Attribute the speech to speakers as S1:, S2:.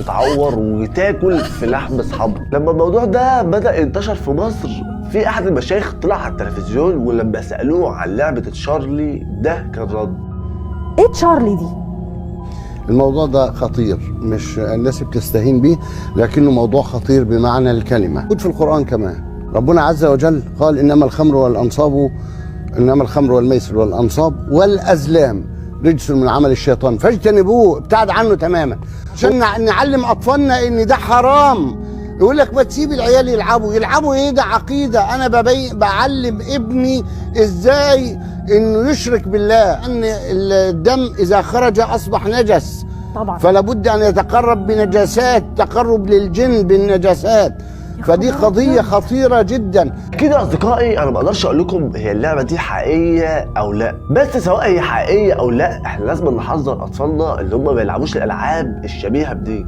S1: تتخدش وتعور وتاكل في لحم اصحابها. لما الموضوع ده بدأ ينتشر في مصر، في احد المشايخ طلع على التلفزيون، ولما سألوه عن لعبة تشارلي ده كان رد:
S2: ايه تشارلي دي؟
S3: الموضوع ده خطير، مش الناس بتستهين بيه، لكنه موضوع خطير بمعنى الكلمة. موجود في القرآن كمان. ربنا عز وجل قال: إنما الخمر والأنصاب، إنما الخمر والميسر والأنصاب والأزلام رجس من عمل الشيطان فاجتنبوه. ابتعد عنه تماما، عشان نعلم أطفالنا إن ده حرام. يقول لك ما تسيب العيال يلعبوا. يلعبوا ايه؟ ده عقيدة. انا بعلم ابني ازاي انه يشرك بالله، ان الدم اذا خرج اصبح نجس.
S2: طبعا.
S3: فلا بد ان يتقرب بنجاسات، تقرب للجن بالنجاسات. فدي قضية خطيرة جدا.
S1: اكيد يا اصدقائي انا ما اقدرش اقول لكم هي اللعبة دي حقيقية او لا، بس سواء هي حقيقية او لا، احنا لازم نحذر اطفالنا اللي هم ما يلعبوش الالعاب الشبيهة بدي.